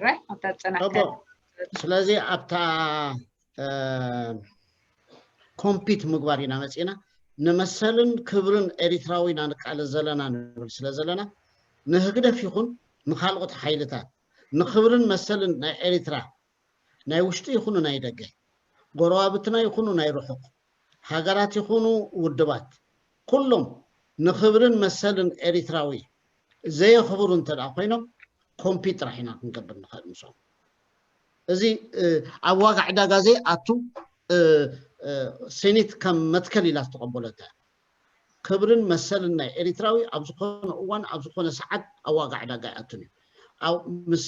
ራይ ኣብታ ዝጸናሕካ ስለዚ ኣብታ ኮምፒት ምግባር ኢና መፂና። ንመሰልን ክብርን ኤሪትራዊ ኢና ንቃለስ ዘለና ንብል ስለ ዘለና፣ ንህግደፍ ይኹን ንካልኦት ሓይልታት ንክብርን መሰልን ናይ ኤሪትራ ናይ ውሽጢ ይኹኑ ናይ ደገ፣ ጎረባብትና ይኹኑ ናይ ርሑቕ፣ ሃገራት ይኹኑ ውድባት፣ ኩሎም ንክብርን መሰልን ኤሪትራዊ ዘየኽብሩ እንተ ደኣ ኮይኖም ኮምፒት ጥራሕ ኢና ክንገብር ንኽእል ምስኦም። እዚ ኣብ ዋጋ ዕዳጋ ዘይኣቱ ሴኔት ከም መትከል ኢላ ዝተቐበለታ ክብርን መሰልን ናይ ኤሪትራዊ ኣብ ዝኾነ እዋን ኣብ ዝኾነ ሰዓት ኣብ ዋጋ ዕዳጋ ይኣቱን እዩ። ምስ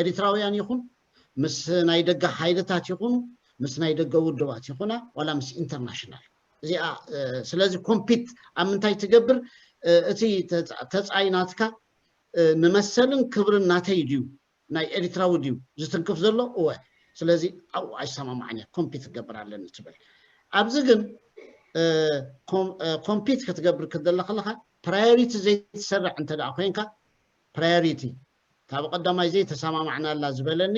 ኤሪትራውያን ይኹን ምስ ናይ ደገ ሓይልታት ይኹኑ ምስ ናይ ደገ ውድባት ይኹና ዋላ ምስ ኢንተርናሽናል እዚኣ ስለዚ ኮምፒት ኣብ ምንታይ ትገብር እቲ ተፃይ ናትካ ንመሰልን ክብርን ናተይ ድዩ ናይ ኤሪትራዊ ድዩ ዝትንክፍ ዘሎ እወ ስለዚ ኣብኡ ኣይሰማማዕን እየ ኮምፒት ክገብር ኣለኒ ትብል ኣብዚ ግን ኮምፒት ክትገብር ክትደለ ከለካ ፕራዮሪቲ ዘይትሰርዕ እንተ ደኣ ኮይንካ ፕራዮሪቲ ካብ ቀዳማይ ዘይተሰማማዕናላ ዝበለኒ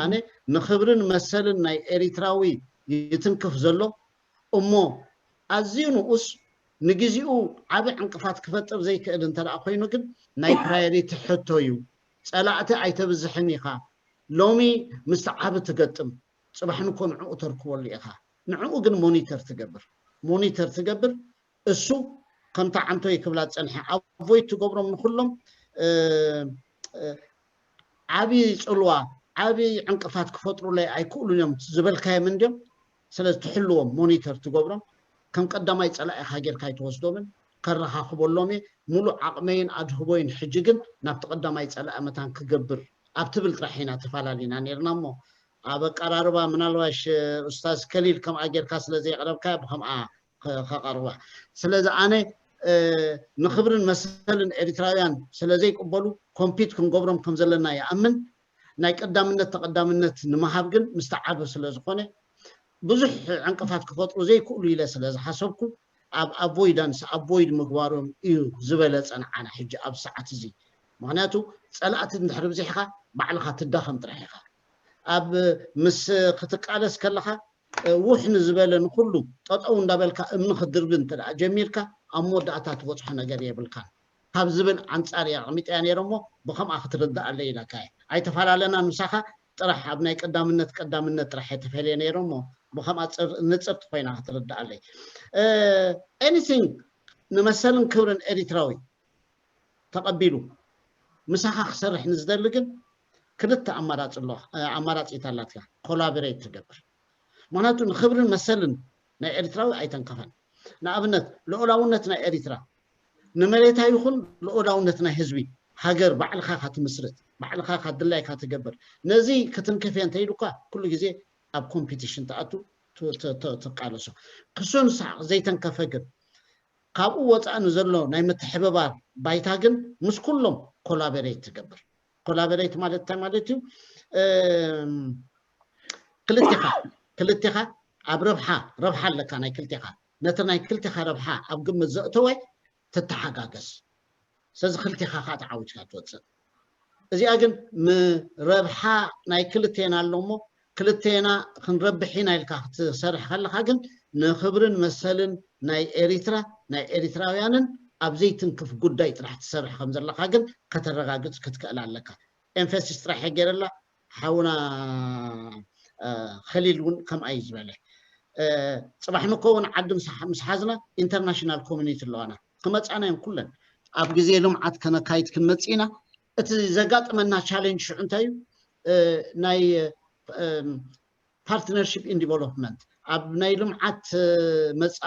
ኣነ ንክብርን መሰልን ናይ ኤሪትራዊ ይትንክፍ ዘሎ እሞ ኣዝዩ ንኡስ ንግዚኡ ዓቢ ዕንቅፋት ክፈጥር ዘይክእል እንተ ደኣ ኮይኑ ግን ናይ ፕራዮሪቲ ሕቶ እዩ ጸላእቲ ኣይተብዝሕን ኢኻ ሎሚ ምስ ዓቢ ትገጥም ጽባሕ ንኮ ንዕኡ ተርክበሉ ኢኻ ንዕኡ ግን ሞኒተር ትገብር ሞኒተር ትገብር እሱ ከምታ ዓንቶይ ክብላ ዝጸንሐ ኣቮይድ ትገብሮም ንኩሎም ዓቢ ጽልዋ ዓቢ ዕንቅፋት ክፈጥሩለይ ኣይክእሉን እዮም ዝበልካዮም እንድዮም ስለዚ ትሕልዎም ሞኒተር ትገብሮም ከም ቀዳማይ ጸላኢኻ ጌርካ ኣይትወስዶምን ከረኻኽበሎም እየ ሙሉእ ዓቕመይን ኣድህቦይን ሕጂ ግን ናብቲ ቀዳማይ ጸላኢ መታን ክገብር ኣብ ትብል ጥራሕ ኢና ተፈላለና ነርና እሞ ኣብ ኣቀራርባ ምናልባሽ ኡስታዝ ከሊል ከምኣ ጌርካ ስለ ዘየቕረብካ ብከምኣ ከቐርባ ስለዚ ኣነ ንክብርን መሰልን ኤሪትራውያን ስለ ዘይቅበሉ ኮምፒት ክንገብሮም ከም ዘለና ይኣምን ናይ ቀዳምነት ተቐዳምነት ንምሃብ ግን ምስተዓብ ስለ ዝኾነ ብዙሕ ዕንቅፋት ክፈጥሩ ዘይክእሉ ኢለ ስለ ዝሓሰብኩ ኣብ ኣቮይዳንስ ኣቮይድ ምግባሮም እዩ ዝበለፀ ንዓና ሕጂ ኣብ ሰዓት እዚ ምክንያቱ ፀላእቲ እንድሕር ብዚሕካ ባዕልካ ትዳኸም ጥራሕ ኢካ ኣብ ምስ ክትቃለስ ከለካ ውሕ ንዝበለ ንኩሉ ጠጠው እንዳበልካ እምኒ ክድርቢ እንተ ጀሚርካ ኣብ መወዳእታ ትበፅሖ ነገር የብልካን ካብ ዝብል ኣንፃር እየ ኣቕሚጠያ ነይረ እሞ ብከምኣ ክትርዳኣለ ኢለካ እየ ኣይተፈላለና ምሳኻ ጥራሕ ኣብ ናይ ቀዳምነት ቀዳምነት ጥራሕ እየ ተፈልየ ነይረ እሞ ብከምኣ ንፅርቲ ኮይና ክትርዳኣለይ anything ንመሰልን ክብርን ኤሪትራዊ ተቐቢሉ ምሳኻ ክሰርሕ ንዝደሊ ግን ክልተ ኣማራፂ ኣሎ ኣማራፂት ኣላትካ ኮላቦሬት ትገብር ምክንያቱ ንክብርን መሰልን ናይ ኤሪትራዊ ኣይተንከፈን ንኣብነት ልኦላውነት ናይ ኤሪትራ ንመሬታ ይኹን ልኦላውነት ናይ ህዝቢ ሃገር ባዕልኻ ካ ትምስርት ባዕልኻ ካ ድላይካ ትገብር ነዚ ክትንክፍ እየ እንተኢሉካ ኩሉ ግዜ ኣብ ኮምፒቲሽን ትኣቱ ትቃለሶ ክሱን ሳዕ ዘይተንከፈ ግን ካብኡ ወፃእ ንዘሎ ናይ ምትሕብባር ባይታ ግን ምስ ኩሎም ኮላበሬት ትገብር ኮላበሬት ማለት እንታይ ማለት እዩ ክልቴኻ ክልቴኻ ኣብ ረብሓ ረብሓ ኣለካ ናይ ክልቴኻ ነቲ ናይ ክልቴኻ ረብሓ ኣብ ግምት ዘእተወ ትተሓጋገዝ ስለዚ ክልቴኻ ከዓ ተዓዊትካ ትወፅእ እዚኣ ግን ምረብሓ ናይ ክልቴና ኣሎ እሞ ክልቴና ክንረብሕ ኢና ኢልካ ክትሰርሕ ከለካ ግን ንክብርን መሰልን ናይ ኤሪትራ ናይ ኤሪትራውያንን ኣብ ዘይትንክፍ ጉዳይ ጥራሕ ትሰርሕ ከም ዘለካ ግን ከተረጋግፅ ክትክእል ኣለካ ኤምፈሲስ ጥራሕ ገይረላ ሓውና ከሊል እውን ከምኣ እዩ ዝበለ ፅባሕ ንኮ እውን ዓዲ ምስ ሓዝና ኢንተርናሽናል ኮሚኒቲ ኣለዋና ክመፃና እዮም ኩለን ኣብ ግዜ ልምዓት ከነካይድ ክንመፅእ ኢና እቲ ዘጋጥመና ቻሌንጅ ሽዑ እንታይ እዩ ናይ partnership in development ኣብ ናይ ልምዓት መፃ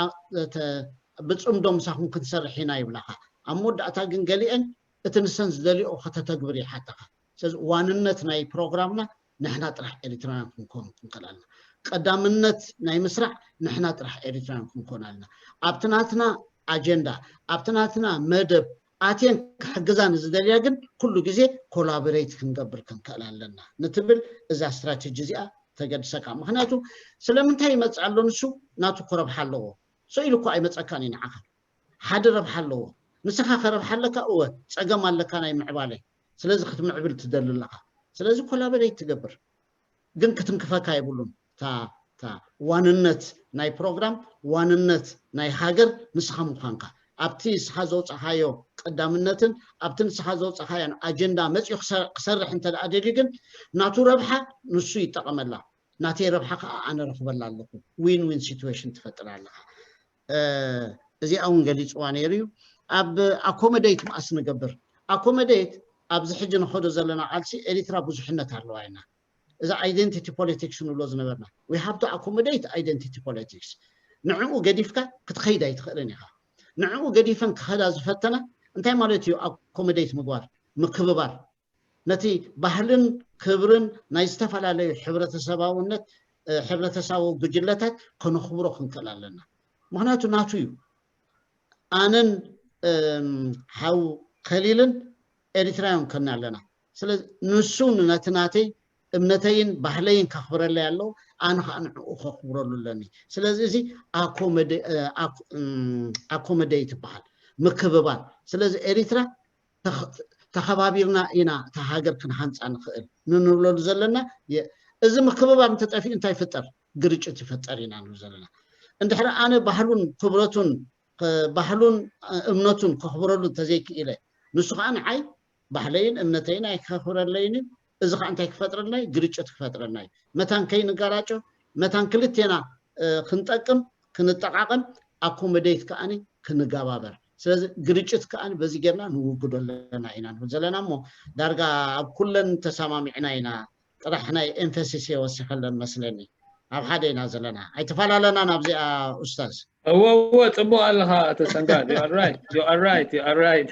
ብፅምዶ ምሳኹም ክንሰርሕ ኢና ይብላኻ ኣብ መወዳእታ ግን ገሊአን እቲ ንሰን ዝደልኦ ከተተግብር ይሓተኻ ስለዚ ዋንነት ናይ ፕሮግራምና ንሕና ጥራሕ ኤሪትራውያን ክንኮን ክንክእል ኣለና ቀዳምነት ናይ ምስራዕ ንሕና ጥራሕ ኤሪትራውያን ክንኮን ኣለና ኣብቲ ናትና ኣጀንዳ ኣብቲ ናትና መደብ ኣትየን ክሕግዛ ንዝደልያ ግን ኩሉ ግዜ ኮላቦሬት ክንገብር ክንክእል ኣለና ንትብል እዛ ስትራቴጂ እዚኣ ተገድሰካ ምክንያቱ ስለምንታይ ይመፅእ ኣሎ ንሱ ናቱ ክረብሓ ኣለዎ ሰኢሉ እኮ ኣይመፀካን እዩ ንዓኻ ሓደ ረብሓ ኣለዎ ንስኻ ከረብሓ ኣለካ እወ ፀገም ኣለካ ናይ ምዕባለ ስለዚ ክትምዕብል ትደሊ ኣለካ ስለዚ ኮላበሬት ትገብር ግን ክትንክፈካ የብሉን። እታ ዋንነት ናይ ፕሮግራም ዋንነት ናይ ሃገር ንስኻ ምዃንካ ኣብቲ ንስኻ ዘውፃኻዮ ቀዳምነትን ኣብቲ ንስኻ ዘውፃኻዮን ኣጀንዳ መፅኡ ክሰርሕ እንተ ደኣ ደልዩ ግን ናቱ ረብሓ ንሱ ይጠቐመላ ናተይ ረብሓ ከዓ ኣነ ረኽበላ ኣለኹ። ዊን ዊን ሲትዌሽን ትፈጥር ኣለኻ። እዚኣ እውን ገሊፅዋ ነይሩ እዩ። ኣብ ኣኮመደይት መኣስ ንገብር ኣኮመደይት ኣብዚ ሕጂ ንኸዶ ዘለና ቃልሲ ኤሪትራ ብዙሕነት ኣለዋ ኢና። እዚ ኣይደንቲቲ ፖለቲክስ ንብሎ ዝነበርና we have to accommodate identity politics። ንዕኡ ገዲፍካ ክትኸይድ ኣይትኽእልን ኢኻ። ንዕኡ ገዲፈን ክኸዳ ዝፈተና እንታይ ማለት እዩ? ኣኮመደይት ምግባር ምክብባር ነቲ ባህልን ክብርን ናይ ዝተፈላለዩ ሕብረተሰባውነት ሕብረተሰባዊ ጉጅለታት ከነኽብሮ ክንክእል ኣለና። ምክንያቱ ናቱ እዩ። ኣነን ሓው ከሊልን ኤሪትራውያን ከና ኣለና። ስለዚ ንሱ ነቲ ናተይ እምነተይን ባህለይን ከኽብረለይ ኣለዎ፣ ኣነ ከዓ ንዕኡ ከኽብረሉ ኣለኒ። ስለዚ እዚ ኣኮመደይት ይበሃል፣ ምክብባር። ስለዚ ኤሪትራ ተኸባቢርና ኢና እታ ሃገር ክንሃንፃ ንኽእል ንንብለሉ ዘለና። እዚ ምክብባር እንተጠፊኡ እንታይ ይፍጠር? ግርጭት ይፈጠር ኢና ንብል ዘለና። እንድሕሪ ኣነ ባህሉን ክብረቱን ባህሉን እምነቱን ከኽብረሉ እንተዘይክኢለ ንሱ ከዓ ንዓይ ባህለይን እምነተይን ኣይከኽብረለይን እዩ። እዚ ከዓ እንታይ ክፈጥረልና እዩ? ግርጭት ክፈጥረልና እዩ። መታን ከይንጋራጮ መታን ክልቴና ክንጠቅም ክንጠቃቀም ኣኮመደይት ከዓኒ ክንገባበር። ስለዚ ግርጭት ከዓኒ በዚ ጌርና ንውግዶ ኣለና ኢና ንብል ዘለና እሞ ዳርጋ ኣብ ኩለን ተሰማሚዕና ኢና። ጥራሕ ናይ ኤምፈሲስ የወሲኸለን መስለኒ። ኣብ ሓደ ኢና ዘለና። ኣይተፈላለናን ኣብዚኣ ኡስታዝ። እወ እወ ፅቡቅ ኣለኻ ኣቶ ሰንጋል። You are right, you are right, you are right።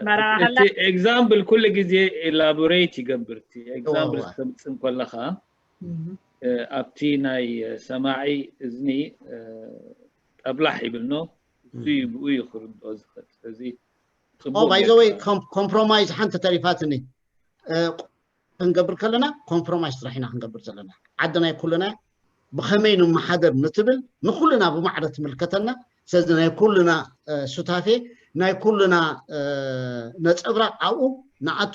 መራባህላ እቲ ኤግዛምፕል ኩሉ ግዜ ኤላቦሬት ይገብር። እቲ ኤግዛምፕል እወ። ክተምፅእ እንከለኻ ኣብቲ ናይ ሰማዒ እዝኒ ጠብላሕ ይብል ኖ እሱ ብኡ እዩ ክርድኦ ዝኽእል። ስለዚ ኦ ባይ ዘ ወይ ኮምፕሮማይዝ ሓንቲ ተሪፋትኒ። ክንገብር ከለና ኮምፕሮማይዝ ጥራሕ ኢና ክንገብር ዘለና። ዓዲ ናይ ኩልና ብኸመይ ንመሓደር ንትብል ንኩልና ብማዕረ ትምልከተና። ስለዚ ናይ ኩልና ሱታፌ ናይ ኩልና ነፀብራቅ ኣብኡ ንኣቱ።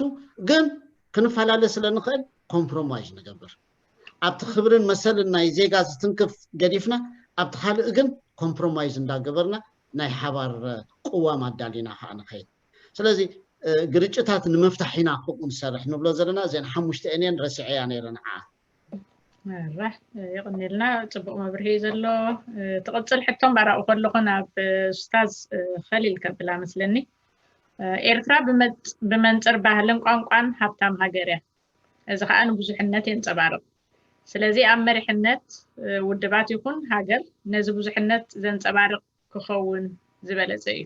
ግን ክንፈላለ ስለ ንኽእል ኮምፕሮማይዝ ንገብር። ኣብቲ ክብርን መሰልን ናይ ዜጋ ዝትንክፍ ገዲፍና ኣብቲ ካልእ ግን ኮምፕሮማይዝ እንዳገበርና ናይ ሓባር ቅዋም ኣዳሊና ከዓ ንኸይድ። ስለዚ ግርጭታት ንምፍታሕ ኢና ከምኡ ንሰርሕ ንብሎ ዘለና። እዘን ሓሙሽተ እኔን ረሲዐያ ነይረ ንዓ። ራሕ ይቕኒልና። ፅቡቕ መብርሂ እዩ ዘሎ። ትቕፅል ሕቶም ባራኡ ከለኹ ናብ ስታዝ ከሊል ከብላ መስለኒ። ኤርትራ ብመንፅር ባህልን ቋንቋን ሃብታም ሃገር እያ። እዚ ከዓ ንብዙሕነት የንፀባርቕ። ስለዚ ኣብ መሪሕነት ውድባት ይኹን ሃገር ነዚ ብዙሕነት ዘንፀባርቕ ክኸውን ዝበለፀ እዩ።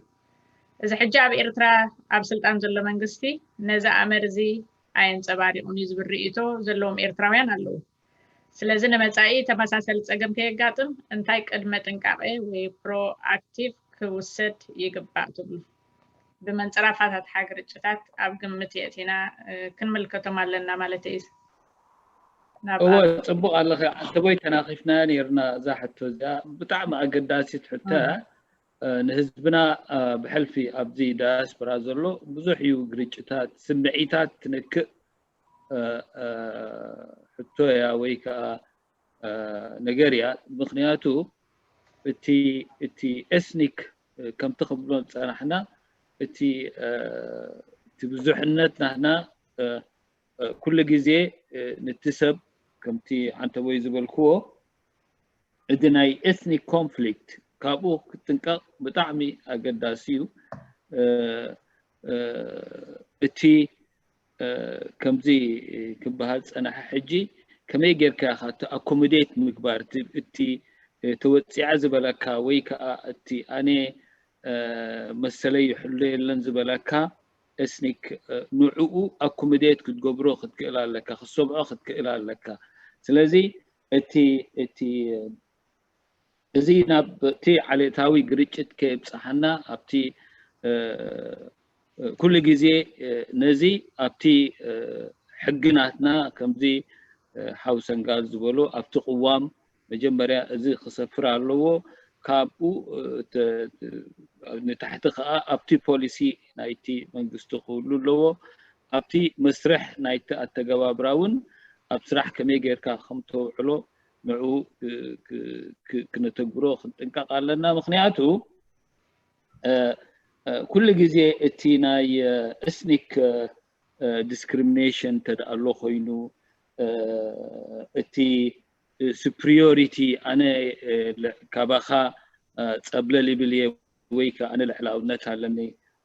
እዚ ሕጂ ኣብ ኤርትራ ኣብ ስልጣን ዘሎ መንግስቲ ነዚ ኣመር እዚ ኣየንፀባሪቑን እዩ ዝብል ርእይቶ ዘለዎም ኤርትራውያን ኣለዉ። ስለዚ ንመፃኢ ተመሳሰሊ ፀገም ከየጋጥም እንታይ ቅድመ ጥንቃቄ ወይ ፕሮኣክቲቭ ክውሰድ ይግባእ ትብሉ? ብመንፅር ኣፋታትሓ ግርጭታት ኣብ ግምት የእቲና ክንምልከቶም ኣለና ማለት እዩ። እወ ፅቡቅ ኣለኸ። ኣንተቦይ ተናኺፍናያ ነይርና እዛ ሕቶ እዚኣ ብጣዕሚ ኣገዳሲት ሕቶ እያ። ንህዝብና ብሕልፊ ኣብዚ ዳያስፖራ ዘሎ ብዙሕ እዩ ግርጭታት ስምዒታት ትንክእ ሕቶ እያ ወይ ከዓ ነገር እያ። ምክንያቱ እቲ እቲ ኤስኒክ ከምቲ ክብሎ ዝፀናሕና እቲ እቲ ብዙሕነት ናህና ኩሉ ግዜ ንቲ ሰብ ከምቲ ዓንተቦይ ዝበልክዎ እቲ ናይ ኤትኒክ ኮንፍሊክት ካብኡ ክትጥንቀቕ ብጣዕሚ ኣገዳሲ እዩ። እቲ ከምዚ ክበሃል ዝፀንሐ ሕጂ ከመይ ጌርካ ኢኻ እቲ ኣኮሞዴት ምግባር እቲ ተወፂዐ ዝበለካ ወይ ከዓ እቲ ኣነ መሰለይ ይሕሎ የለን ዝበለካ ኤትኒክ ንዕኡ ኣኮሞዴት ክትገብሮ ክትክእል ኣለካ፣ ክትሰምዖ ክትክእል ኣለካ። ስለዚ እቲ እቲ እዚ ናብ እቲ ዓሌታዊ ግርጭት ከየብፅሓና ኣብቲ ኩሉ ግዜ ነዚ ኣብቲ ሕጊ ናትና ከምዚ ሓው ሰንጋል ዝበሎ ኣብቲ ቅዋም መጀመርያ እዚ ክሰፍር ኣለዎ። ካብኡ ንታሕቲ ከዓ ኣብቲ ፖሊሲ ናይቲ መንግስቲ ክህሉ ኣለዎ። ኣብቲ መስርሕ ናይቲ ኣተገባብራ እውን ኣብ ስራሕ ከመይ ጌርካ ከም ተውዕሎ ንዕኡ ክነተግብሮ ክንጥንቀቕ ኣለና። ምኽንያቱ ኩሉ ግዜ እቲ ናይ ethnic discrimination እንተደኣ ኣሎ ኮይኑ እቲ superiority ኣነ ካባኻ ጸብለል ይብል እየ ወይ ከኣ ኣነ ልዕላውነት ኣለኒ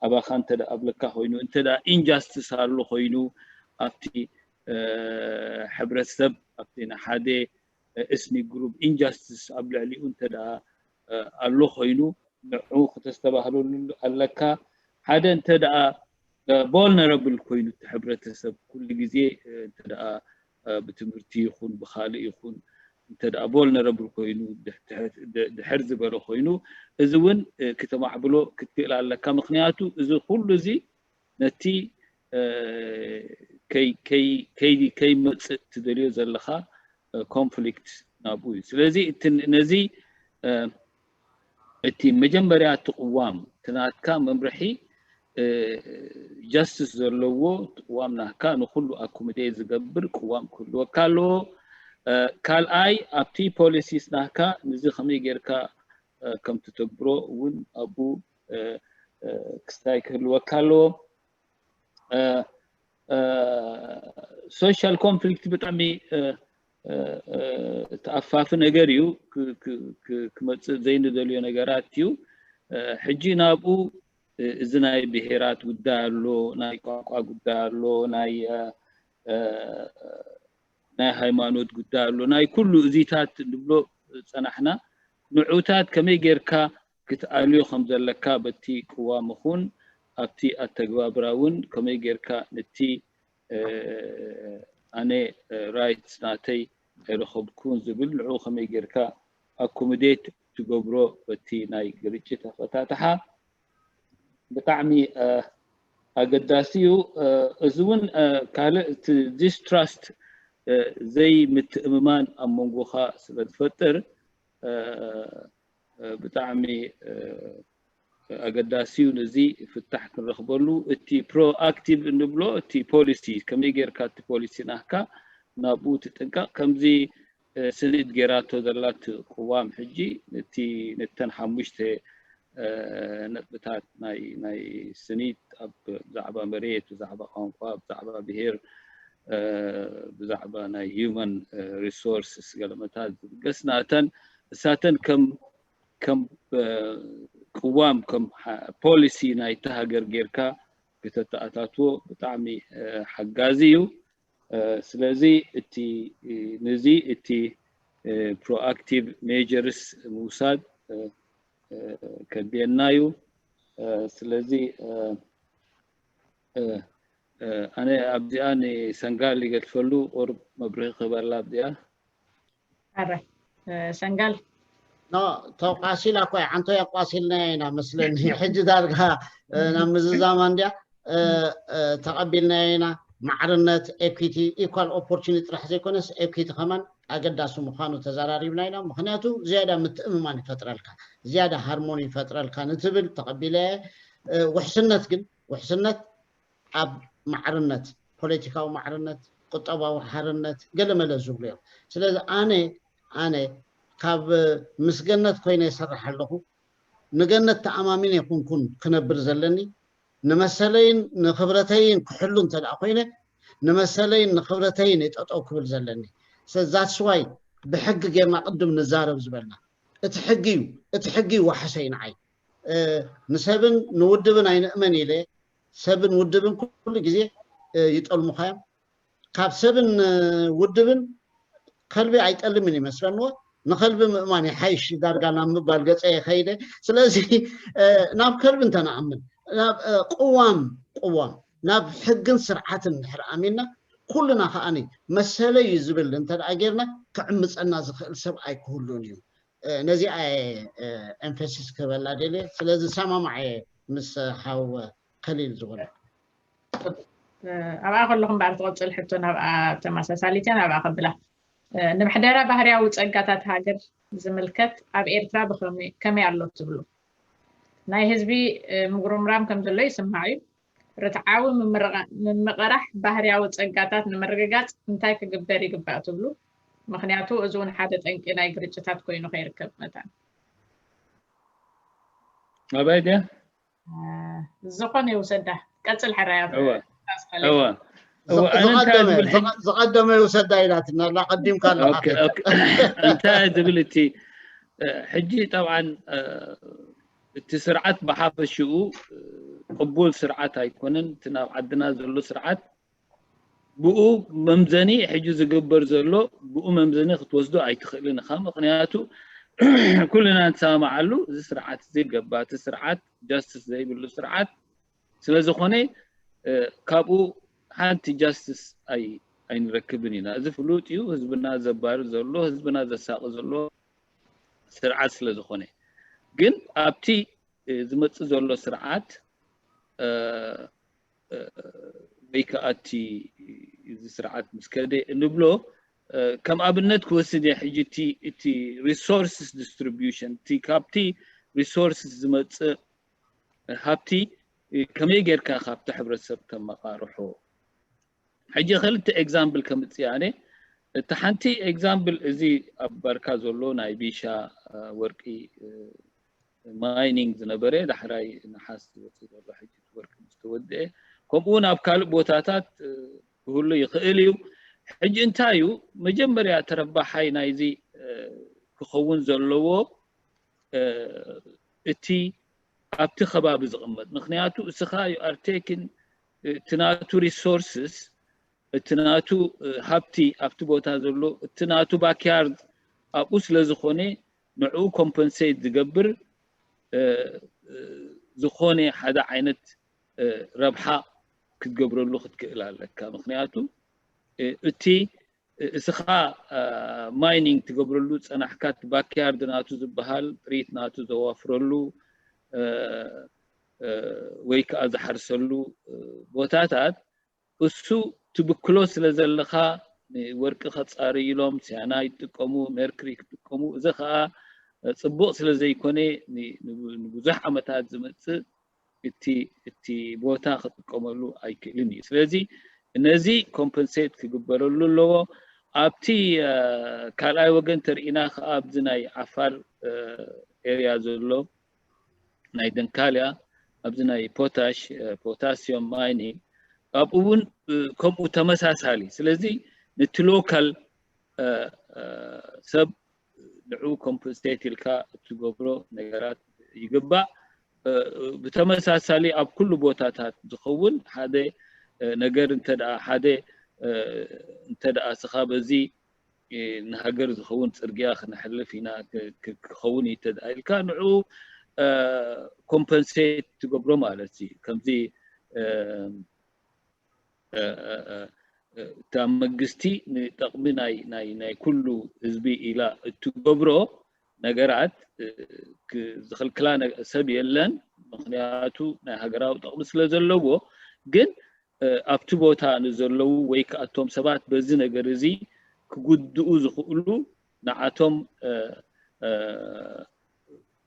ኣባኻ እንተ ኣብለካ ኮይኑ እንተ injustice ኣሎ ኮይኑ ኣብቲ ሕብረተሰብ ኣብቲ ንሓደ ethnic group injustice ኣብ ልዕሊኡ እንተ ኣሎ ኮይኑ ንዑ ክተስተባህለሉ ኣለካ። ሓደ እንተ vulnerable ኮይኑ እቲ ሕብረተሰብ ኩሉ ግዜ እንተ ብትምህርቲ ይኹን ብኻልእ ይኹን እንተ vulnerable ኮይኑ ድሕር ዝበለ ኮይኑ እዚ እውን ክተማዕብሎ ክትክእል ኣለካ። ምኽንያቱ እዚ ኩሉ እዚ ነቲ ከይመፅእ ትደልዮ ዘለኻ conflict ናብኡ እዩ። ስለዚ ነዚ እቲ መጀመርያ እቲ ቅዋም እቲ ናትካ መምርሒ justice ዘለዎ ቅዋም ናትካ ንኩሉ accommodate ዝገብር ቅዋም ክህልወካ ኣለዎ። ካልኣይ ኣብቲ policies ናትካ ንዚ ከመይ ጌርካ ከም ትተግብሮ እውን ኣብኡ ክስታይ ክህልወካ ኣለዎ። social conflict ብጣዕሚ ተኣፋፊ ነገር እዩ። ክመፅእ ዘይንደልዮ ነገራት እዩ። ሕጂ ናብኡ እዚ ናይ ብሄራት ጉዳይ ኣሎ፣ ናይ ቋንቋ ጉዳይ ኣሎ፣ ናይ ናይ ሃይማኖት ጉዳይ ኣሎ፣ ናይ ኩሉ እዚታት ንብሎ ዝፀናሕና ንዑታት ከመይ ጌርካ ክትኣልዮ ከም ዘለካ በቲ ቅዋም ኹን ኣብቲ ኣተግባብራ እውን ከመይ ጌርካ ነቲ ኣነ rights ናተይ ኣይረኸብኩን ዝብል ንዑ ከመይ ጌርካ accommodate ትገብሮ በቲ ናይ ግርጭት ኣፈታትሓ ብጣዕሚ ኣገዳሲ እዩ። እዚ እውን ካልእ distrust ዘይምትእምማን ኣብ መንጎኻ ስለ ዝፈጥር ብጣዕሚ ኣገዳሲ እዩ። ነዚ ፍታሕ ክንረኽበሉ እቲ proactive እንብሎ እቲ policy ከመይ ጌርካ እቲ policy ናህካ ናብኡ ትጥንቀቕ ከምዚ ስኒት ጌራቶ ዘላት ቅዋም ሕጂ ነቲ ነተን ሓሙሽተ ነጥብታት ናይ ናይ ስኒት ኣብ ብዛዕባ መሬት ብዛዕባ ቋንቋ ብዛዕባ ብሄር ብዛዕባ ናይ human resources ገለመታት ዝብገስ ናተን እሳተን ከም ከም ቅዋም ከም policy ናይቲ ሃገር ጌርካ ከተተኣታትዎ ብጣዕሚ ሓጋዚ እዩ። ስለዚ እቲ ነዚ እቲ proactive measures ምውሳድ ከድልየና እዩ። ስለዚ ኣነ ኣብዚኣ ንሰንጋል ይገድፈሉ ቁሩብ መብርሂ ክህበላ ኣብዚኣ። ኣረ ሰንጋል ተቋሲላ እኮ ዓንቶ ያቋሲልና ኢና መስለኒ ሕጂ ዳርጋ ናብ ምዝዛማ እንዲያ ተቐቢልና ኢና። ማዕርነት፣ equity፣ equal opportunity ጥራሕ ዘይኮነስ equity ከማን ኣገዳሲ ምዃኑ ተዘራሪብና ኢና። ምኽንያቱ ዝያዳ ምትእምማን ይፈጥረልካ፣ ዝያዳ ሃርሞኒ ይፈጥረልካ ንትብል ተቐቢለ። ውሕስነት ግን ውሕስነት ኣብ ማዕርነት፣ ፖለቲካዊ ማዕርነት፣ ቁጠባዊ ሓርነት ገለ መለ ዝብሉ እዮም። ስለዚ ኣነ ኣነ ካብ ምስ ገነት ኮይነ ይሰርሕ ኣለኹ። ንገነት ተኣማሚነ ይኹንኩን ክነብር ዘለኒ ንመሰለይን ንክብረተይን ክሕሉ እንተ ደኣ ኮይነ ንመሰለይን ንክብረተይን እየ ጠጠው ክብል ዘለኒ። That's why ብሕጊ ጌርና ቅድም ንዛረብ ዝበልና። እቲ ሕጊ እዩ፣ እቲ ሕጊ እዩ ዋሕሰይ ንዓይ። ንሰብን ንውድብን ኣይንእመን ኢለ፣ ሰብን ውድብን ኩሉ ግዜ ይጠልሙኻ እዮም። ካብ ሰብን ውድብን ከልቢ ኣይጠልምን ይመስለንዎ። ንኸልቢ ምእማን ይሓይሽ ዳርጋ ናብ ምባል ገፀ ይኸይደ። ስለዚ ናብ ከልቢ እንተንኣምን ናብ ቅዋም ቅዋም ናብ ሕግን ስርዓትን እንድሕር ኣሚንና ኩልና ከዓኒ መሰለይ እዩ ዝብል እንተ ደኣ ጌርና ክዕምፀና ዝኽእል ሰብ ኣይክህሉን እዩ። ነዚኣ emphasis ክህበላ ደልየ። ስለዚ ሰማማዕ እየ ምስ ሓው ከሊል ዝኾነ። ኣብኣ ከለኹም በኣር ትቐፅል ሕቶ ናብኣ ተመሳሳሊት እያ ናብኣ ከብላ። ንምሕደራ ባህርያዊ ፀጋታት ሃገር ዝምልከት ኣብ ኤርትራ ብኸመይ ኣሎ ትብሉ? ናይ ህዝቢ ምጉርምራም ከም ዘሎ ይስማዕ እዩ። ርትዓዊ ምምርቓ- ምምቕራሕ ባህርያዊ ጸጋታት ንምርግጋጽ እንታይ ክግበር ይግባእ ትብሉ? ምኽንያቱ እዚ እውን ሓደ ጠንቂ ናይ ግርጭታት ኮይኑ ከይርከብ መታን። ኣባይ ድያ? ዝኾነ ይውሰዳ። ቀጽል ሕራያ እወ። ኣስኸለ። እወ። እወ፣ ኣነ እንታይ ዝብል ሕጂ- ዝቐደመ ይውሰዳ ኢላትና ኣላ፣ ቀዲምካ ኣለኻ። ኦኬ፣ ኦኬ። እንታይ ዝብል እቲ፣ እ፣ ሕጂ ጠብዓን፣ እ፣ እቲ ስርዓት ብሓፈሽኡ፣ እ፣ ቅቡል ስርዓት ኣይኮነን። እቲ ናብ ዓድና ዘሎ ስርዓት ብኡ መምዘኒ ሕጂ ዝግበር ዘሎ ብኡ መምዘኒ ክትወስዶ ኣይትኽእልን ኢኻ። ምኽንያቱ ኩልና ንሰማማዓሉ እዚ ስርዓት እዚ ገባቲ ስርዓት፣ ጃስቲስ ዘይብሉ ስርዓት ስለ ዝኾነ፣ እ፣ ካብኡ ሓንቲ ጃስቲስ ኣይ ኣይንረክብን ኢና። እዚ ፍሉጥ እዩ። ህዝብና ዘባርር ዘሎ፣ ህዝብና ዘሳቂ ዘሎ ስርዓት ስለ ዝኾነ፣ ግን ኣብቲ፣ እ፣ ዝመጽእ ዘሎ ስርዓት፣ እ፣ እ፣ ወይ ከዓ እቲ እዚ ስርዓት ምስ ከደ እንብሎ፣ እ፣ ከም ኣብነት ክወስድ እየ። ሕጂ እቲ እቲ resources distribution፣ እቲ ካብቲ resources ዝመጽእ ሃብቲ፣ እ፣ ከመይ ጌርካ ካብቲ ሕብረተሰብ ተመቓርሖ? ሕጂ ክልተ ኤግዛምፕል ከምጽእ ኣነ። እቲ ሓንቲ ኤግዛምፕል እዚ ኣብ ባርካ ዘሎ ናይ ቢሻ፣ እ፣ ወርቂ፣ እ፣ ማይኒንግ ዝነበረ፣ ዳሕራይ ነሓስ ዝወጽእ ዘሎ፣ ሕጂ እቲ ወርቂ ምስ ተወድአ፣ ከምኡ እውን ኣብ ካልእ ቦታታት፣ እ፣ ክህሉ ይኽእል እዩ። ሕጂ እንታይ እዩ መጀመርያ ተረባሓይ ናይዚ፣ እ፣ ክኸውን ዘለዎ፣ እ፣ እቲ ኣብቲ ከባቢ ዝቕመጥ? ምኽንያቱ እስኻ you are taking፣ እ፣ እቲ ናቱ resources፣ እቲ ናቱ፣ እ፣ ሃብቲ ኣብቲ ቦታ ዘሎ፣ እቲ ናቱ ባክያርድ ኣብኡ ስለ ዝኾነ ንዕኡ ኮምፐንሴት ዝገብር፣ እ፣ እ፣ ዝኾነ ሓደ ዓይነት፣ እ፣ ረብሓ ክትገብረሉ ክትክእል ኣለካ። ምኽንያቱ፣ እ፣ እቲ፣ እ፣ እስኻ፣ እ፣ ማይኒንግ ትገብረሉ ጸናሕካ፣ እቲ ባክያርድ ናቱ ዝበሃል፣ ጥሪት ናቱ ዘዋፍረሉ፣ እ፣ እ፣ ወይ ከኣ ዝሓርሰሉ፣ እ፣ ቦታታት፣ እሱ ትብክሎ ስለ ዘለኻ፣ ንወርቂ ከጻርዩ ኢሎም ሲያናይድ ይጥቀሙ፣ ሜርክሪ ክጥቀሙ። እዚ ኸኣ፣ እ፣ ጽቡቕ ስለ ዘይኮነ፣ ን-፣ ንቡ-፣ ንብዙሕ ዓመታት ዝመጽእ እቲ፣ እቲ ቦታ ክጥቀመሉ ኣይክእልን እዩ። ስለዚ ነዚ ኮምፐንሴት ክግበረሉ ኣለዎ። ኣብቲ፣ እ፣ ካልኣይ ወገን ተርኢና ኸኣ ኣብዚ ናይ ዓፋር፣ እ፣ ኤርያ ዘሎ ናይ ደንካልያ፣ ኣብዚ ናይ ፖታሽ፣ እ፣ ፖታሲዮም ማይኒንግ፣ ኣብኡ እውን፣ እ፣ ከምኡ ተመሳሳሊ። ስለዚ ነቲ ሎካል፣ እ፣ እ፣ ሰብ ንዕኡ ኮምፐንሴት ኢልካ እትገብሮ ነገራት ይግባእ። እ፣ ብተመሳሳሊ ኣብ ኩሉ ቦታታት ዝኸውን ሓደ፣ እ፣ ነገር እንተ ደኣ ሓደ፣ እ፣ እንተ ደኣ እስኻ በዚ፣ እ፣ ንሃገር ዝኸውን ጽርግያ ክነሕልፍ ኢና፣ ክ-፣ ክ-፣ ክኸውን እዩ እንተ ደኣ ኢልካ ንዕኡ፣ እ፣ ኮምፐንሴት ትገብሮ ማለት እዩ። ከምዚ፣ እ፣ እ፣ እ፣ እ፣ እታ መንግስቲ ንጠቕሚ ናይ፣ ናይ፣ ናይ ኩሉ ህዝቢ ኢላ እትገብሮ ነገራት፣ እ፣ ክ-፣ ዝኽልክላ ነ-፣ ሰብ የለን። ምኽንያቱ ናይ ሃገራዊ ጠቕሚ ስለ ዘለዎ። ግን፣ እ፣ ኣብቲ ቦታ ንዘለዉ ወይ ከኣ እቶም ሰባት በዚ ነገር እዚ ክጉድኡ ዝኽእሉ ንዓቶም፣ እ፣ እ፣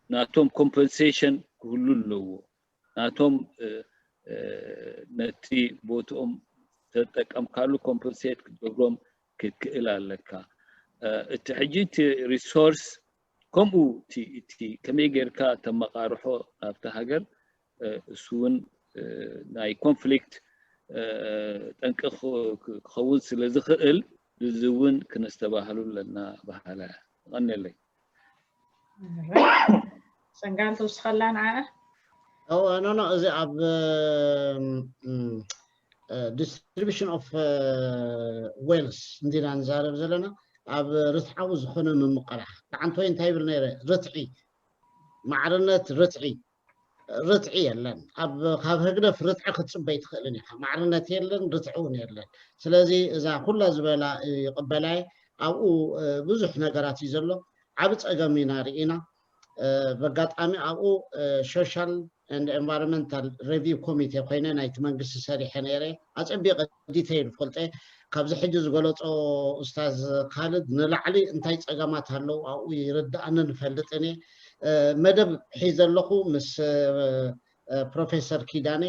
ናቶም ኮምፐንሴሽን ክህሉ ኣለዎ። ናቶም፣ እ፣ እ፣ ነቲ ቦትኦም ተጠቀምካሉ ኮምፐንሴት ክትገብሮም ክትክእል ኣለካ። እ፣ እቲ ሕጂ እቲ ሪሶርስ ከምኡ እቲ፣ እቲ ከመይ ጌርካ ተመቓርሖ ናብቲ ሃገር፣ እ፣ እሱ እውን፣ እ፣ ናይ ኮንፍሊክት፣ እ፣ ጠንቂ ክኸ-፣ ክኸውን ስለ ዝኽእል፣ እዚ እውን ክነስተባህሉ ኣለና በሃላ እያ። ይቐንየለይ። ሰንጋል ትውስኸላ ንዓኣ? ኦ፣ ኖ፣ ኖ፣ እዚ ኣብ፣ እም፣ እም፣ እ፣ ዲስትሪቢሽን ኦፍ፣ እ፣ ዌልስ እንዲና ንዛረብ ዘለና፣ ኣብ ርትዓዊ ዝኾነ ምምቕራሕ። ትሓንቲ ወይ እንታይ ይብል ነይረ? ርትዒ፣ ማዕርነት፣ ርትዒ። ርትዒ የለን። ኣብ፣ ካብ ህግደፍ ርትዒ ክትጽበይ ትኽእልን ኢኻ። ማዕርነት የለን፣ ርትዒ እውን የለን። ስለዚ እዛ ኩላ ዝበላ ይቕበላ እየ። ኣብኡ፣ እ፣ ብዙሕ ነገራት እዩ ዘሎ። ዓቢ ጸገም ኢና ርኢና። እ፣ በጋጣሚ ኣብኡ፣ እ፣ ሶሻል ኤንድ ኤንቫይሮንመንታል ሬቪው ኮሚቴ ኮይነ ናይቲ መንግስቲ ሰሪሐ ነይረ። ኣጸቢቐ ዲቴይል ፈልጠ። ካብዚ ሕጂ ዝገለጾ ኡስታዝ ካልድ ንላዕሊ እንታይ ጸገማት ኣለዉ ኣብኡ ይርድኣንን እፈልጥን እየ። እ፣ መደብ ሒዘ ኣለኹ ምስ፣ እ፣ እ፣ ፕሮፌሰር ኪዳነ።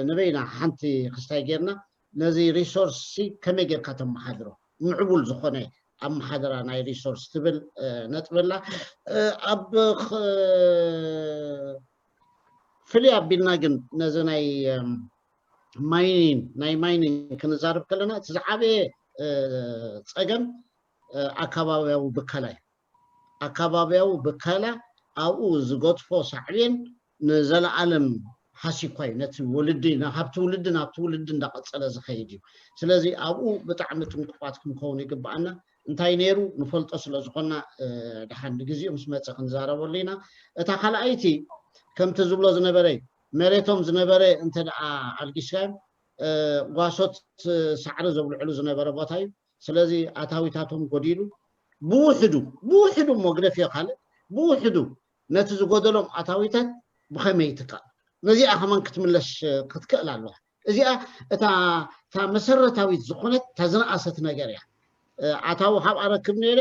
ንበይና ሓንቲ ክስታይ ጌርና ነዚ ሪሶርስ ከመይ ጌርካ ተመሓድሮ፣ ምዕቡል ዝኾነ ኣመሓደራ ናይ ሪሶርስ ትብል ነጥበላ። ኣብ ፍልይ ኣቢልና ግን ነዚ ናይ ማይኒን ናይ ማይኒን ክንዛረብ ከለና እቲ ዝዓበየ ፀገም ኣካባቢያዊ ብከላ እዩ። ኣካባቢያዊ ብከላ ኣብኡ ዝገጥፎ ሳዕቤን ንዘለኣለም ሃሲኳ እዩ። ነቲ ወልዲ ና- ካብ ትውልዲ ናብ ትውልዲ እንዳቐጸለ ዝኸይድ እዩ። ስለዚ ኣብኡ ብጣዕሚ ጥንቁቓት ክንከውን ይግብኣና። እንታይ ነይሩ ንፈልጦ ስለ ዝኾና፣ እ፣ ድሓን ንግዜኡ ምስ መጸ ክንዛረበሉ ኢና። እታ ካልኣይቲ ከምቲ ዝብሎ ዝነበረ መሬቶም ዝነበረ እንተ ደኣ ኣልጊስካዮም፣ እ፣ ጓሶት ሳዕሪ ዘብልዕሉ ዝነበረ ቦታ እዩ። ስለዚ ኣታዊታቶም ጎዲሉ ብውሕዱ ብውሕዱ እሞ ግደፍዮ ካልእ ብውሕዱ ነቲ ዝጎደሎም ኣታዊታት ብኸመይ ይትካእ? ነዚኣ ከማን ክትምለሽ ክትክእል ኣለዋ። እዚኣ እታ እታ መሰረታዊት ዝኾነት እታ ዝነኣሰት ነገር እያ። ኣታዊ ካብኣ ረክብ ነይረ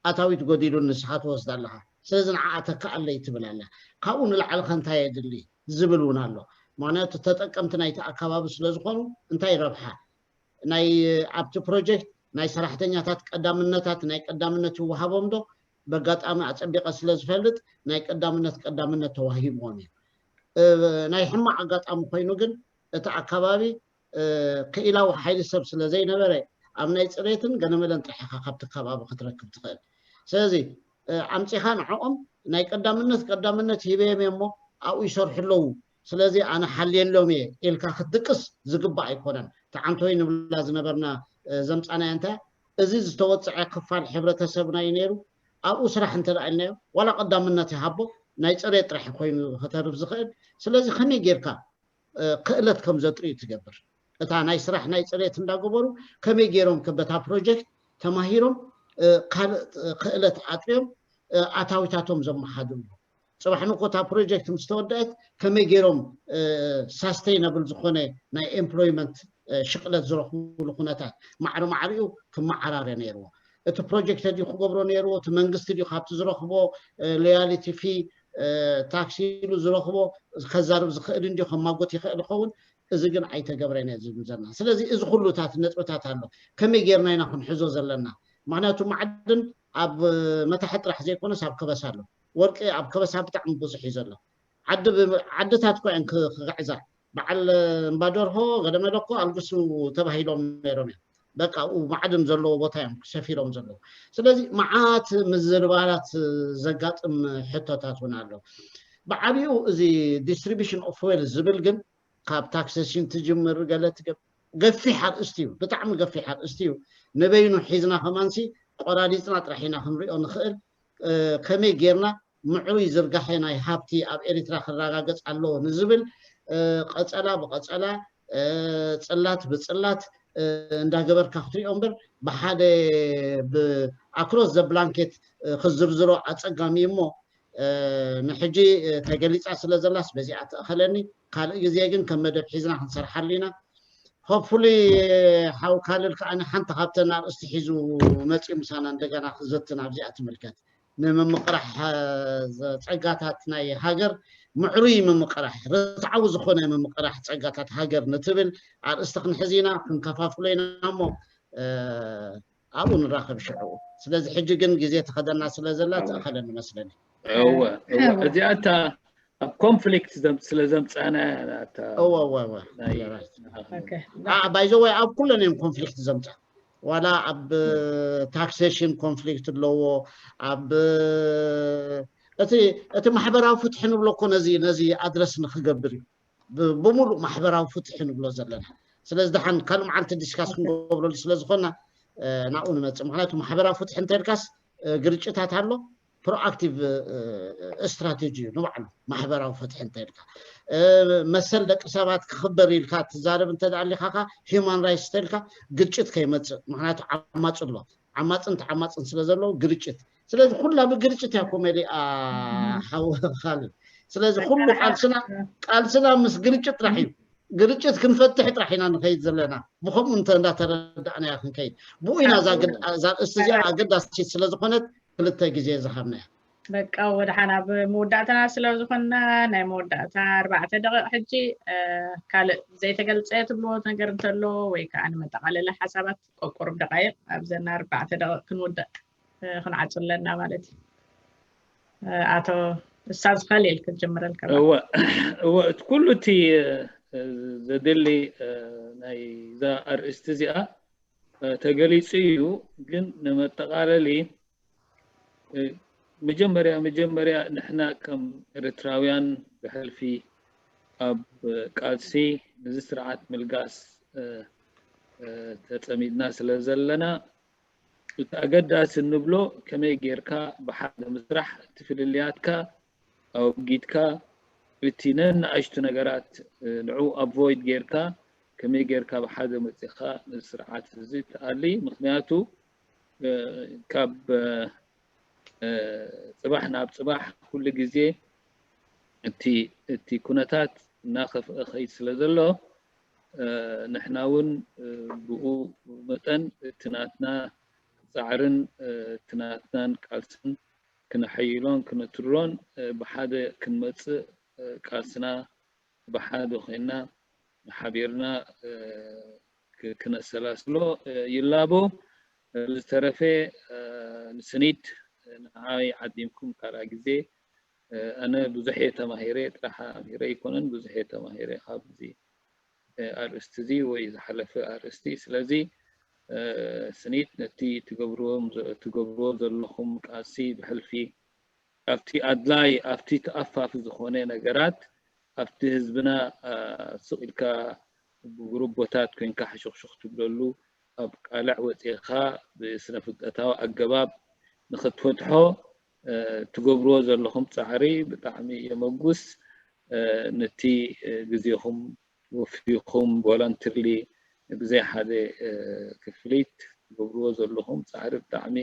ኣታዊት ጎዲሉ ንስኻ ትወስድ ኣለኻ። ስለዚ ንዓኣ ተካኣለይ ትብል ኣላ። ካብኡ ንላዕሊ ከ እንታይ የድሊ ዝብል እውን ኣሎ። ምክንያቱ ተጠቀምቲ ናይቲ ኣካባቢ ስለ ዝኾኑ እንታይ ረብሓ ናይ ኣብቲ ፕሮጀክት ናይ ሰራሕተኛታት ቀዳምነታት ናይ ቀዳምነት ይወሃቦም ዶ? በጋጣሚ ኣጸቢቐ ስለ ዝፈልጥ ናይ ቀዳምነት ቀዳምነት ተዋሂብዎም እዩ። እ፣ ናይ ሕማቕ ኣጋጣሚ ኮይኑ ግን እቲ ኣካባቢ፣ እ፣ ክኢላዊ ሓይሊ ሰብ ስለ ዘይነበረ ኣብ ናይ ጽሬትን ገለመለን ጥራሕ ኢኻ ካብቲ ከባቢ ክትረክብ ትኽእል። ስለዚ፣ እ፣ ኣምጺኻ ንዕኦም ናይ ቀዳምነት ቀዳምነት ሂበዮም እየ እሞ ኣብኡ ይሰርሑ ኣለዉ፣ ስለዚ ኣነ ሓልየሎም እየ ኢልካ ክትድቅስ ዝግባእ ኣይኮነን። ተዓንቶይ ንብላ ዝነበርና፣ እ፣ ዘምጻናያ እንታይ እዚ ዝተወጽዐ ክፋል ሕብረተሰብና እዩ ነይሩ። ኣብኡ ስራሕ እንተ ደኣ ኢልናዮ ዋላ ቀዳምነት ይሃቦ ናይ ጽሬት ጥራሕ ኮይኑ ከተርፍ ዝኽእል። ስለዚ ከመይ ጌርካ፣ እ፣ ክእለት ከም ዘጥርዩ ትገብር? እታ ናይ ስራሕ ናይ ጽሬት እንዳገበሩ ከመይ ገይሮም ከ በታ ፕሮጀክት ተማሂሮም፣ እ፣ ካልእ፣ እ፣ ክእለት ኣጥርዮም፣ እ፣ ኣታዊታቶም ዘመሓድርሉ? ጽባሕ ንኮ እታ ፕሮጀክት ምስ ተወደአት ከመይ ገይሮም፣ እ፣ ሳስተይነብል ዝኾነ ናይ ኤምፕሎይመንት፣ እ፣ ሽቕለት ዝረኽብሉ ኩነታት ማዕረ ማዕሪኡ ክመዓራረ ነይርዎ። እቲ ፕሮጀክት ድዩ ክገብሮ ነይርዎ? እቲ መንግስቲ ድዩ ካብቲ ዝረኽቦ፣ እ፣ ሎያሊቲ ፊ፣ እ፣ ታክሲ ኢሉ ዝረኽቦ ከዛርብ ዝኽእል እንድዩ ከማጎት ይኽእል ይኸውን? እዚ ግን ኣይተገብረን እየ ዝብል ዘለና። ስለዚ እዚ ኩሉታት ነጥብታት ኣሎ። ከመይ ጌርና ኢና ክንሕዞ ዘለና? ምክንያቱ ማዕድን ኣብ መታሕት ጥራሕ ዘይኮነስ ኣብ ከበሳ ኣሎ። ወርቂ ኣብ ከበሳ ብጣዕሚ ብዙሕ እዩ ዘሎ። ዓዲ ብ-፣ ዓድታት እኮ እየን ክ-፣ ክግዕዛ። በዓል እምባደርሆ ገደመለ እኮ ኣልግሱ ተባሂሎም ነይሮም እዮም። በቃ ኣብኡ ማዕድን ዘለዎ ቦታ እዮም ሰፊሮም ዘለዉ። ስለዚ መዓት ምዝርባላት ዘጋጥም ሕቶታት እውን ኣሎ። ብዓቢኡ እዚ ዲስትሪቢሽን ኦፍ ዌልዝ ዝብል ግን ካብ ታክሴሽን ትጅምር ገለ ትገብ-፣ ገፊሕ ኣርእስቲ እዩ፣ ብጣዕሚ ገፊሕ ኣርእስቲ እዩ። ንበይኑ ሒዝና ከማንሲ ቆራሪፅና ጥራሕ ኢና ክንሪኦ ንኽእል። እ፣ ከመይ ጌርና ምዕሩይ ዝርጋሐ ናይ ሃብቲ ኣብ ኤሪትራ ክረጋገጽ ኣለዎ ንዝብል፣ እ፣ ቀጸላ ብቐጸላ፣ እ፣ ጽላት ብጽላት፣ እ፣ እንዳገበርካ ክትሪኦ እምበር ብሓደ ብ-፣ ኣክሮስ ዘ ብላንኬት፣ እ፣ ክዝርዝሮ ኣጸጋሚ እዩ እሞ፣ እ፣ ንሕጂ፣ እ፣ ተገሊጻ ስለ ዘላስ በዚኣ ትእኸለኒ። ካልእ ግዜ ግን ከም መደብ ሒዝና ክንሰርሓሉ ኢና። ሆፕፉሊ ሓው ካልል ከኣ ሓንቲ ካብተን ኣርእስቲ ሒዙ መጺኡ ምሳና እንደገና ክዘትን ኣብዚኣ ትምልከት። ንምምቕራሕ፣ እ፣ ዘ-፣ ጸጋታት ናይ ሃገር ምዕሩይ ምምቕራሕ፣ ርትዓዊ ዝኾነ ምምቕራሕ ጸጋታት ሃገር ንትብል ኣርእስቲ ክንሕዝ ኢና፣ ክንከፋፍሎ ኢና እሞ፣ እ፣ ኣብኡ ንራኸብ ሽዕኡ። ስለዚ ሕጂ ግን ግዜ ተኸደና ስለ ዘላ ትእኸለኒ መስለኒ። እወ፣ እወ። እወ። እዚኣ እታ ኣብ ኮንፍሊክት ዘም-፣ ስለ ዘምጻና እያ እታ እወ፣ እወ፣ እወ። ናይ You're right። ንኣኽብር። ኦኬ። ኣ-፣ by the way፣ ኣብ ኩለን እዮም ኮንፍሊክት ዘምጻ። ዋላ ኣብ ታክሴሽን ኮንፍሊክት ኣለዎ፣ ኣብ እቲ፣ እቲ ማሕበራዊ ፍትሒ ንብሎ እኮ ነዚ፣ ነዚ ኣድረስ ንክገብር እዩ። ብ-፣ ብምሉእ ማሕበራዊ ፍትሒ ንብሎ ዘለና። ስለዚ ደሓን ካልእ መዓልቲ ዲስካስ ክንገብረሉ ስለ ዝኾንና፣ እ፣ ናብኡ ንመጽእ። ምኽንያቱ ማሕበራዊ ፍትሒ እንተ ኢልካስ፣ እ፣ ግርጭታት ኣሎ፣ ፕሮኣክቲቭ፣ እ፣ ስትራቴጂ እዩ ንባዕሉ ማሕበራዊ ፍትሒ እንተ ኢልካ። እ፣ መሰል ደቂ ሰባት ክኽበር ኢልካ ትዛረብ እንተ ደኣ ኣሊኻ፣ ሂውማን ራይትስ እንተ ኢልካ ግርጭት ከይመጽእ። ምኽንያቱ ዓማጺ ኣሎ። ዓማጽን ተዓማጽን ስለ ዘለዉ ግርጭት። ስለዚ ኩላ ብግርጭት እያ እኮ መሊኣ ሓው ካልድ። ስለዚ ኩሉ ቃልስና፣ ቃልስና ምስ ግርጭት ጥራሕ እዩ። ግርጭት ክንፈትሕ ጥራሕ ኢና ንኸይድ ዘለና። ብኸምኡ እንተ እንዳተረዳእናያ ክንከይድ። ብኡ ኢና እዛ ግድ-፣ እዛ ኣርእስቲ እዚኣ ኣገዳሲት ስለ ዝኾነት ክልተ ግዜ ዝሃብናያ። በቃ ወደ ሓና ብመወዳእታና ስለ ዝኾንና ናይ መወዳእታ ኣርባዕተ ደቂቕ ሕጂ ካልእ ዘይተገልጸ ትብልዎ ነገር እንተሎ ወይ ከዓ ንመጠቓለለ ሓሳባት ቆቁሩብ ደቃይቕ ኣብዘና ኣርባዕተ ደቂቕ ክንውዳእ ክንዓጹ ኣለና ማለት እዩ። ኣቶ እስታዝ ኸሊል ክትጀምረልካ። እወ እቲ ኩሉ እቲ ዘድሊ ናይዛ ኣርእስቲ እዚኣ ተገሊጹ እዩ። ግን ንመጠቓለሊ መጀመርያ መጀመርያ ንሕና ከም ኤርትራውያን ብሕልፊ ኣብ ቃልሲ ንዚ ስርዓት ምልጋስ ተጸሚድና ስለ ዘለና እቲ ኣገዳሲ እንብሎ ከመይ ጌርካ ብሓደ ምስራሕ እቲ ፍልልያትካ ኣወጊድካ እቲ ነንኣሽቱ ነገራት ንዑ avoid ጌርካ ከመይ ጌርካ ብሓደ መጺኻ ንስርዓት እዚ ትኣሊ። ምክንያቱ ካብ ጽባሕ ናብ ጽባሕ ኩሉ ግዜ እቲ እቲ ኩነታት እናኸፍአ ኸይድ ስለ ዘሎ ንሕና እውን ብኡ መጠን እቲ ናትና ጻዕርን እቲ ናትናን ቃልስን ክነሐይሎን ክነትርሮን ብሓደ ክንመጽእ ቃልስና ብሓደ ኮይና ሓቢርና ክነሰላስሎ ይላቦ። ዝተረፈ ንስኒት ንዓይ ዓዲምኩም ካልኣ ግዜ ኣነ ብዙሕ እየ ተማሂረ፣ ጥራሕ ኣምሂረ ኣይኮነን፣ ብዙሕ እየ ተማሂረ ካብዚ ኣርእስቲ እዚ ወይ ዝሓለፈ ኣርእስቲ። ስለዚ ስኒት ነቲ ትገብርዎ ዘለኹም ቃልሲ ብሕልፊ ኣብቲ ኣድላይ ኣብቲ ተኣፋፊ ዝኾነ ነገራት ኣብቲ ህዝብና ስቕ ኢልካ ብጉሩቦታት ኮይንካ ሕሹኽሹኽ ትብለሉ ኣብ ቃልዕ ወፂእኻ ብስነ ፍልጠታዊ ኣገባብ ንኽትፈትሖ ትገብርዎ ዘለኹም ፃዕሪ ብጣዕሚ የመጉስ። ነቲ ግዜኹም ወፊኹም voluntarily ብዘይ ሓደ ክፍሊት ትገብርዎ ዘለኹም ፃዕሪ ብጣዕሚ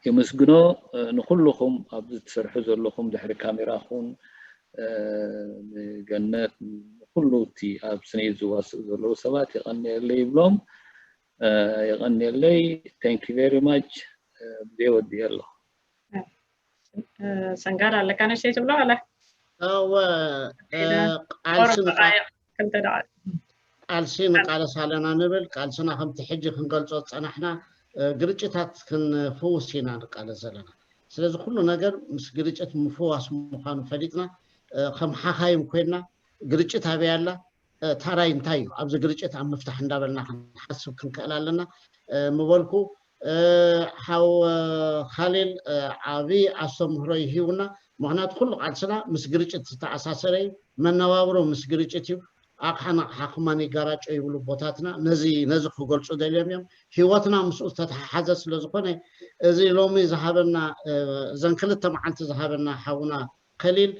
የመስግኖ። ንኩልኹም ኣብዚ ትሰርሑ ዘለኹም ድሕሪ ካሜራ ኹን ንገነት ንኩሉ እቲ ኣብ ስኒት ዝዋስኡ ዘለዉ ሰባት የቐንየለይ ይብሎም። የቐንየለይ። Thank you very much። ብዘይ ወዲእ ኣለኹ። ሰንጋል ኣለካ ነሽተይ ትብሎ ኣላ እወ ቃልሲ ቃልሲ ንቃለስ ኣለና ንብል። ቃልስና ከምቲ ሕጂ ክንገልጾ ዝጸናሕና ግርጭታት ክንፍውስ ኢና ንቃለስ ዘለና። ስለዚ ኩሉ ነገር ምስ ግርጭት ምፍዋስ ምዃኑ ፈሊጥና ከም ሓኻይም ኮይንና ግርጭት ኣበይ ኣላ፣ ታራይ እንታይ እዩ ኣብዚ ግርጭት ኣብ ምፍታሕ እንዳበልና ክንሓስብ ክንክእል ኣለና ምበልኩ። ሓው ካሌል ዓብዪ ኣስተምህሮ ይሂቡና። ምኽንያቱ ኩሉ ቃልስና ምስ ግርጭት ዝተኣሳሰረ እዩ። መነባብሮ ምስ ግርጭት እዩ። ኣቕሓ ንቕሓ ክማን ይጋራጮ ይብሉ ኣቦታትና። ነዚ ነዚ ክገልፁ ደልዮም እዮም። ህይወትና ምስኡ ዝተተሓሓዘ ስለ ዝኾነ እዚ ሎሚ ዝሃበና እዘን ክልተ መዓልቲ ዝሃበና ሓውና ከሊል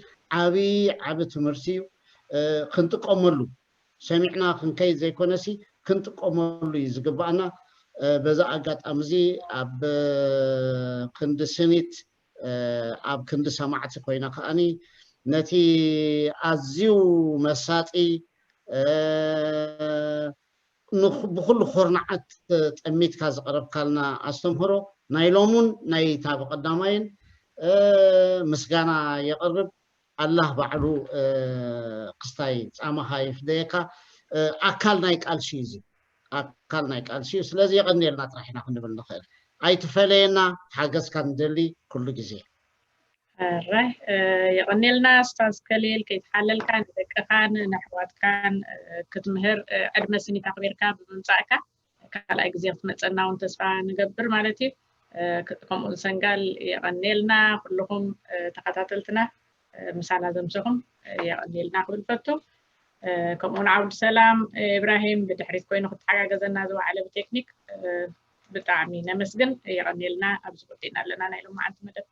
ዓብዪ ዓቢ ትምህርቲ እዩ። ክንጥቀመሉ ሰሚዕና ክንከይድ ዘይኮነሲ ክንጥቀመሉ እዩ ዝግባኣና። በዛ ኣጋጣሚ እዚ ኣብ ክንዲ ስኒት ኣብ ክንዲ ሰማዕቲ ኮይና ከዓኒ ነቲ ኣዝዩ መሳጢ ብኩሉ ኮርናዓት ጠሚትካ ዝቐረብካልና ኣስተምህሮ ናይ ሎሙን ናይ ታብ ቀዳማይን ምስጋና የቕርብ። ኣላህ ባዕሉ ክስታይ ፃማኻ ይፍደየካ። ኣካል ናይ ቃልሲ እዩ፣ ኣካል ናይ ቃልሲ እዩ። ስለዚ የቐንየልና ጥራሕ ኢና ክንብል ንኽእል። ኣይትፈለየና፣ ሓገዝካ ንደሊ ኩሉ ግዜ። ራይ የቐንየልና ስታዝ ከሊል፣ ከይትሓለልካ ንደቅኻን ንኣሕዋትካን ክትምህር ዕድመ ስኒት ኣኽቢርካ ብምምፃእካ ካልኣይ ግዜ ክትመፀና እውን ተስፋ ንገብር ማለት እዩ። ከምኡ ሰንጋል የቐንየልና። ኩልኹም ተኸታተልትና ምሳና ዘምሰኹም የቐንየልና ክብል ፈቱ። ከምኡውን ዓብዱ ሰላም ኢብራሂም ብድሕሪት ኮይኑ ክተሓጋገዘና ዝወዓለ ብቴክኒክ ብጣዕሚ ነመስግን። የቐንየልና። ኣብዚ ወዲእና ኣለና ናይ ሎማዓንቲ መደብ።